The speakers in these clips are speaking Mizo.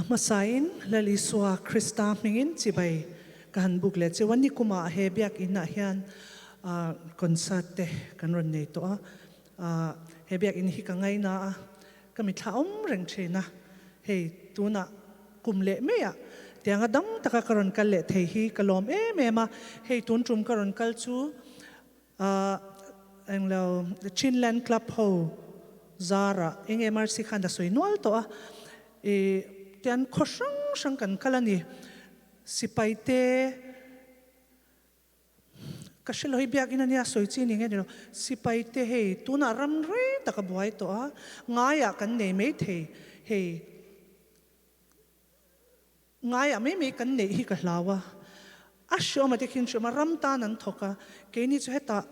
hmasain Lal Isua Krista hmingin chibai ka han buk leh cheu a, nikumah he biakin ah hian concert te kan rawn nei tawh a, he biakin hi ka ngaina a, ka mithla awm reng thin a, hei tunah kum leh maiah tianga dam taka ka rawn kal leh thei hi ka lawm em em a, hei tun tum ka rawn kal chu Englo Chinland Club ho zarah eng MRC khan a sawi nual tawh a, i tian khaw hrang hrang kan kal a ni. Sipai te ka hre lo hi biakin ania sawi chi ni nge ni lo, sipai te hei tunah ram rei tak a buai tawh a, ngaiah kan nei maithei hei. Ngaiah mai mai kan neih hi ka hlau a, a hreawm a te khin hreawm a, ram tan an thawk a, keini chu hetah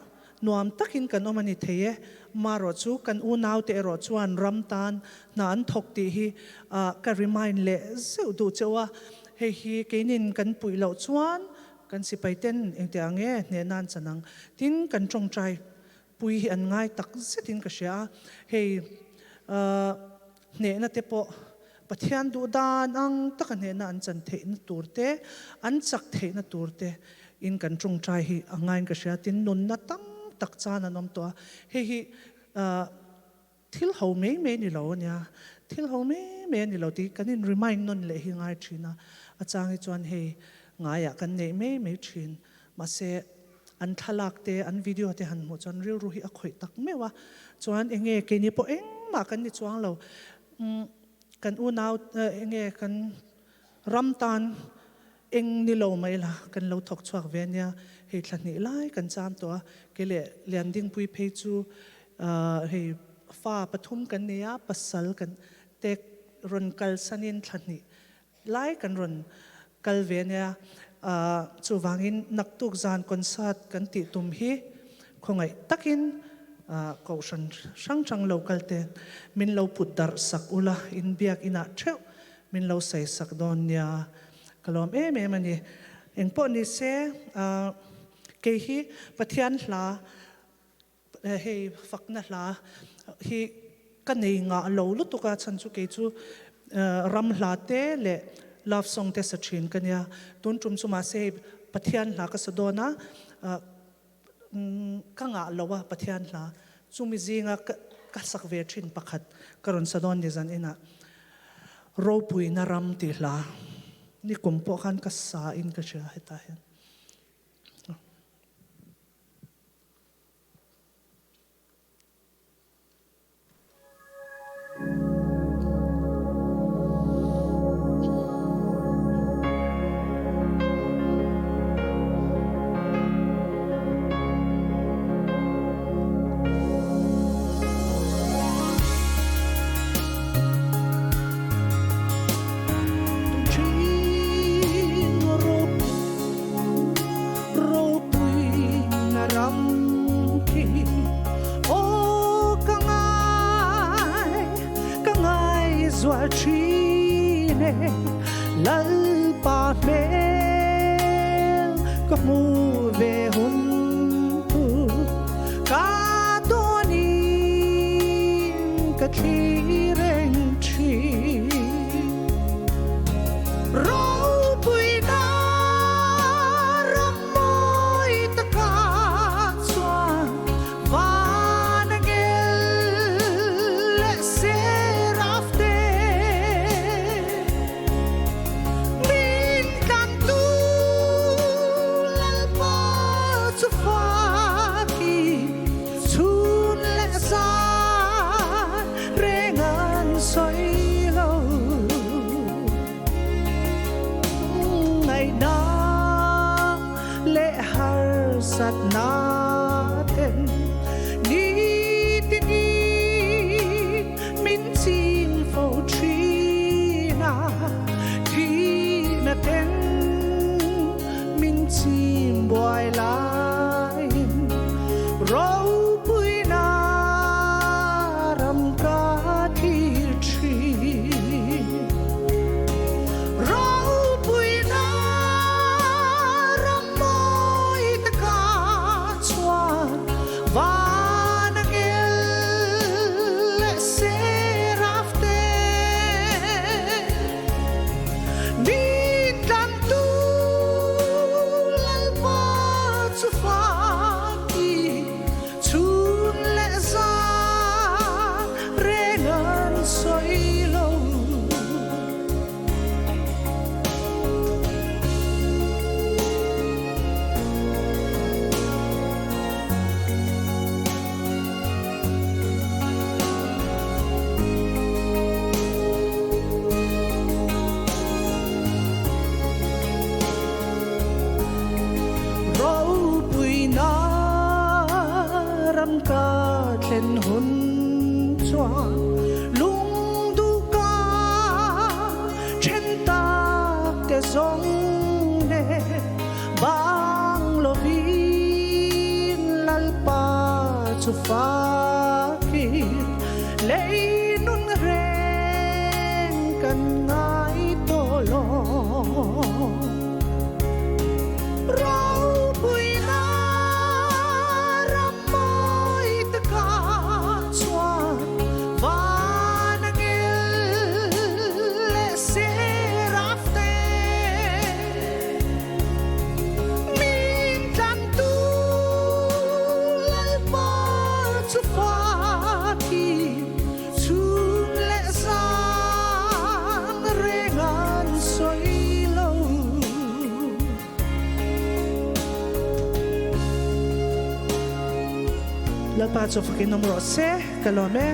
nuam takin kan awm a ni thei e, marawh chu kan unaute erawh chuan ram tan hna an thawk tih hi ka remind leh zeuh duh cheu a, hei hi keinin kan puih loh chuan kan sipai ten engtiah nge hneh nan chan ang tin kan tawngtai pui hi an ngai tak zetin ka hria a, hei hnehna te pawh Pathian duh dan ang taka hnehna an chan theihna tur te, an chak theihna tur te in kan tawngtai hi a ngaiin ka hria tin nunna tam tak chan an awm tawh a, hei hi thil ho mai mai ni lo a nia, thil ho mai mai a ni lo tih kan in remind nawn leh hi ngai thin a, a chang hi chuan hei ngaiah kan neih mai mai thin mahse an thlalak te an video te han hmuh chuan rilru hi a khawih tak meuh a, chuan enge keini pawh engmah kan ni chuang lo. Kan unau enge kan ram tan eng ni lo mai la kan lo thawk chhuak ve ania, hei thla hnih lai kan cham tawh a, kei leh Liandingpui phei chu hei fa pathum kan nei a, pasal kan tek rawn kalsanin thla hnih lai kan rawn kal ve ania, chuvangin naktuk zan concert kan tih tum hi khawngaih takin kohhran hrang hrang lo kal te min lo put darh sak ula, inbiak inah theuh min lo sawi sak dawn nia, ka lawm em em a ni. Engpawh ni se kei hi Pathian hla Hei fakna hla hi ka nei ngah lo lutuk a, chhan chu kei chu ram hla te leh love song te sa thin ka nia. Tun tum chu mahse hei Pathian hla ka sa dawn a, ka ngah lo a Pathian hla. Chumi zinga ka sak ve thin pakhat ka rawn sa dawn ni zan inah Ropuina ram tih hla nikum pawh khan ka sa in ka hria hetah hian. Ropuina ram khi aw ka ngai, ka ngai zual thin e Lalpa hmel ka hmu ve hun tur ka dawnin ka thlir reng thin. Ropuina ram mawi taka chuan van angel leh seraf te min tlantu Lalpa chu faki chhun leh zan reng an. zawng nen bang lovin Lalpa chu fakin lei nun reng kan ngai tawh lo. Ropuina ram mawi taka chuan van angel leh seraf te min tlantu Lalpa chu fakin chhun leh zan reng an sawi lo. Lalpa chu fakin awm rawh se, ka lawm e.